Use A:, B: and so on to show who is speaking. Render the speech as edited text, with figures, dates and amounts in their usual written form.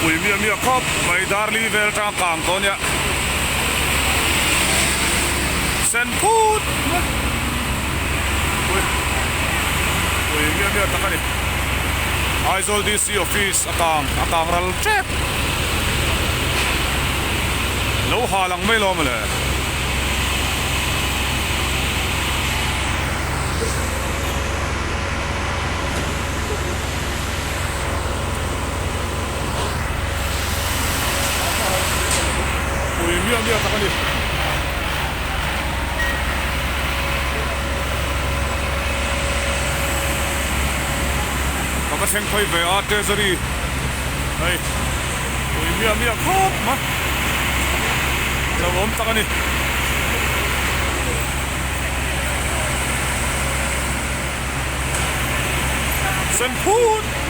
A: Pui miah miah khawp mai Darli vel atanga kang tawh ania. Sen phut mai. Pui pui miah miah tak a ni. Aizawl DC office a kang a kang ral tep. Lo hal ang mai lo mawle. Pui miah miah tak a ni. Ka va thleng phei ve a Treasury hei pui miah miah khawp mai a lo awm tak a ni. Sen phut.